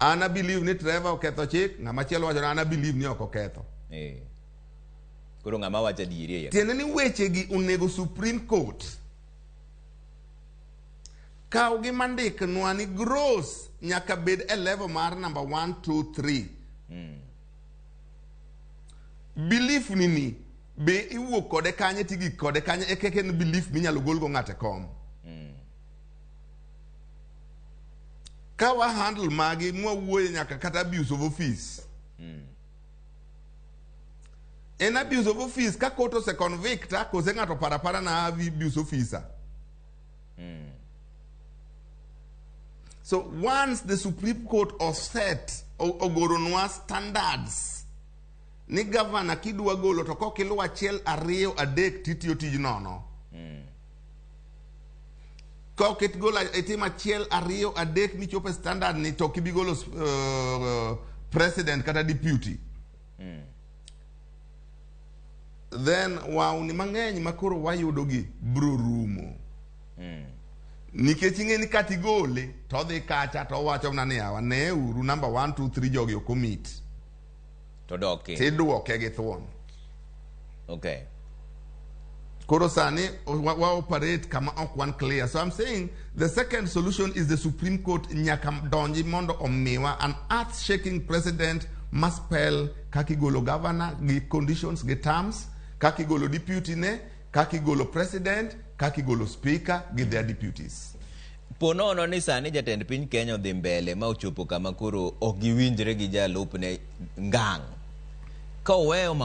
An a believe ni Trevor oketho chik, ng'ama chielo wacho ni an a believe ni ok oketho. Eh. Koro ng'ama wacho adieri e iye. Tiende ni wechegi onego Supreme Court kaw gi mandiknwa ni gross nyaka bed e level mar number 1 2 3. Belief ni ni be iwuok kode kanye tigik kode kanye e kaka en belief minyalo golgo ng'ato e kom. Ka wa handle magi mwawuoye nyaka kata abuse of office. En abuse of office ka court ose convict kose ng'ato para para na abuse officer. So once the Supreme Court oset ogoronwa standards ni governor kidwa golo to kok iluw achiel ariyo adek titiyo tij nono. Kok igolo itim achiel ariyo adek michopo e standard ni to ok ibi golo president kata deputy. Then wawni mang'eny makoro wayudo gi bro rumo. Nikech ing'e ni kata igole to odhi kacha to owacho mana ni yawa ne uru number 1 2 3 jogi ok omit. To dok Tidwoke gi thuon. Koro sani wa operate kama ok wan clear. So I'm saying the second solution is the Supreme Court nyaka donji mondo omiwa an earth shaking president ma spell kaka igolo governor gi conditions gi terms, kaka igolo deputy ne, kaka igolo president, kaka igolo speaker gi their deputies. Po nono ni sani jatend piny Kenya odhi mbele ma ochopo kama koro ok giwinjre gi jalupne ngang'. Ka oweyo ma